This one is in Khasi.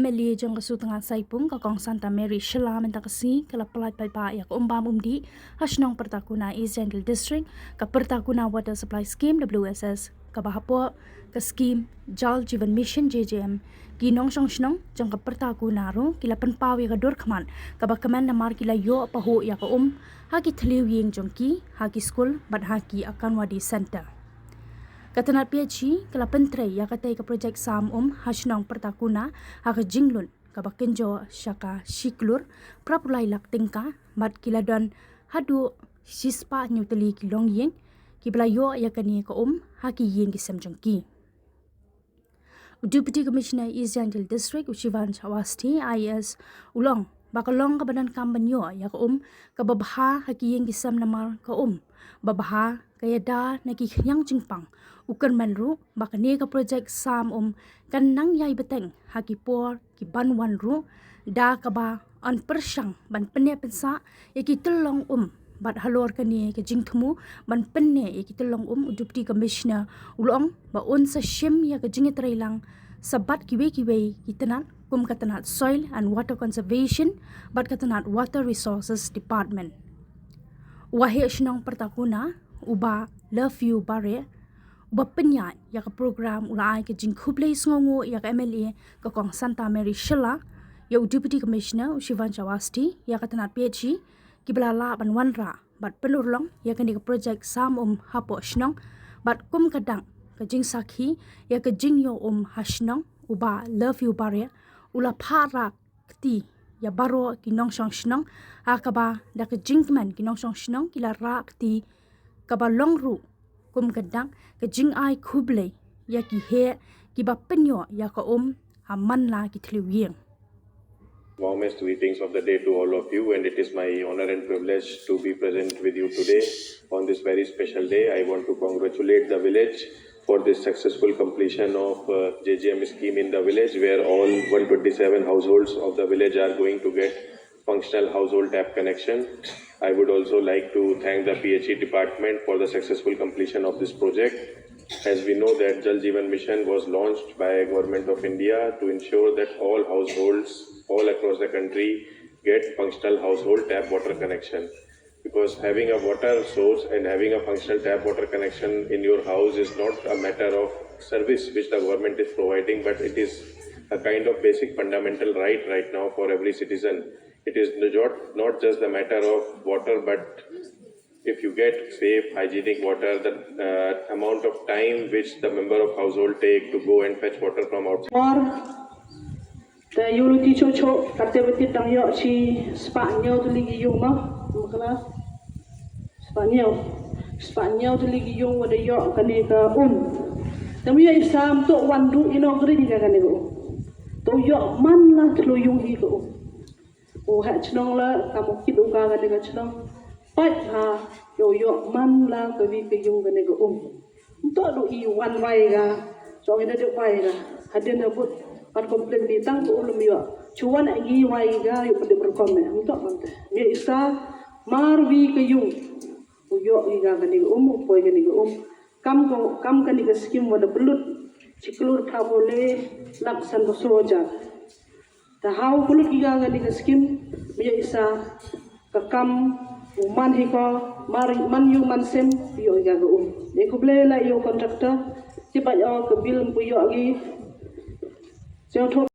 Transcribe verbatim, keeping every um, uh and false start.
M L A jong ka Sutnga Saipung, ka Kong Santa Mary Shylla, mynta ka sngi ka la pyllait paidbah ïa ka um bam um dih ha shnong Pyrtakuna, East Jaintia District, ka Pyrtakuna Water Supply Scheme, W S S, kaba hapoh ka skim Jal Jeevan Mission, J J M. Ki nongshong shnong jong ka Pyrtakuna ruh ki la pynpaw ïa ka dur khmat kaba kmen namar ki la ïoh pahuh ïa ka um ha ki thliew ïing jong ki, ha ki skul bad ha ki Anganwadi Centre. Ka tnat P H E ka la pyntrei ïa katei ka projek sam um ha shnong Pyrtakuna ha ka jinglut kaba kynjoh sha ka shi klur phra phew lai lak tyngka, bad ki la don haduh shispah hynñiew tylli ki longïing kiba la ïoh ïa kane ka um ha ki ïing ki sem jong ki. U Deputy Commissioner East Jaintia District, u Shivansh Awasthi, I A S, u la ong ba ka long kaba donkam ban ïoh ïa ka um kaba bha ha ki ïing ki sem namar ka um babha ka ïada na ki khñiang jingpang. U kyrmen ruh ba kane ka projek sam um kan nang ïai bteng ha ki por kiban wan ruh, da kaba yn pyrshang ban pynneh pynsah ïa ki tyllong um. Bad halor kane ka jingthmu ban pynneh ïa ki tyllong um, u Deputy Commissioner u la ong ba un sa shim ïa ka jingïatreilang sa bad kiwei kiwei ki tnat, kum ka tnat Soil and Water Conservation bad ka tnat Water Resources Department. U Waheh Shnong Pyrtakuna, u Bah Loveview Bareh, uba pynïaid ïa ka program, u la ai ka jingkhublei sngewnguh ïa ka M L A, ka Kong Santa Mary Shylla, ïa u Deputy Commissioner, u Shivansh Awasthi, ïa ka tnat P H E, kiba la lah ban wanrah bad pynurlong ïa kane ka projek sam um hapoh shnong, bad kum ka dak ka jingsakhi ïa ka jingïoh um ha shnong, u Bah Loveview Bareh u la phah rah kti ïa baroh ki nongshong shnong, ha kaba da ka jingkmen ki nongshong shnong ki la rah kti, kaba long ruh kum ka dak ka jingai khublei ïa ki heh kiba pynïoh ïa ka um ha man la ki thliew ïing. Warmest greetings of the day to all of you, and it is my honor and privilege to be present with you today on this very special day. I want to congratulate the village for this successful completion of uh, J J M scheme in the village, where all one twenty-seven households of the village are going to get functional household tap connection. I would also like to thank the P H E department for the successful completion of this project. As we know that Jal Jeevan Mission was launched by Government of India to ensure that all households all across the country get functional household tap water connection. Because having a water source and having a functional tap water connection in your house is not a matter of service which the government is providing, but it is a kind of basic fundamental right right now for every citizen. It is not, not just the matter of water, but if you get safe, hygienic water, the uh, amount of time which the member of household take to go and fetch water from outside. Por te ïoh luti chocho, kate betit dang ïoh shi spah hynñiew tylli ki ïung ma, ma kala. Spah hynñiew. Spah hynñiew tylli ki ïung wa da ïoh kane ka um. Te mynta i sam to wan du ino grin ka kane ka um. To ïoh man la tlo ïung hi ka um. U heh chnong la, kam u kit u ka kane ka chnong. Pait ha, ïoh ïoh man la ka wi ka ïung kane ka um. Nto du i wan wai ga, so ina de wai ga. Hadien ha but, pan complain ni tang ka ulum ïoh. Chu wan agi wai ga, ïoh pede berkom ne. Nto man te. Ïoh isa, mar wi ka ïung. U ïoh i ga kane ka um, u poi kane ka um. Kam ko, kam kane ka skim wa da pynlut. Chi klur phra phew le, lak san phew saw hajar. Te hau pynlut ki ga kane ka skim, mynta isa ka kam u man hi ko, mar man ïung man sem, ïoh ki ga ka um. Ïa khublei la ïa u contractor, ki ba ïoh ka bill pu ïoh ki. Ïoh tho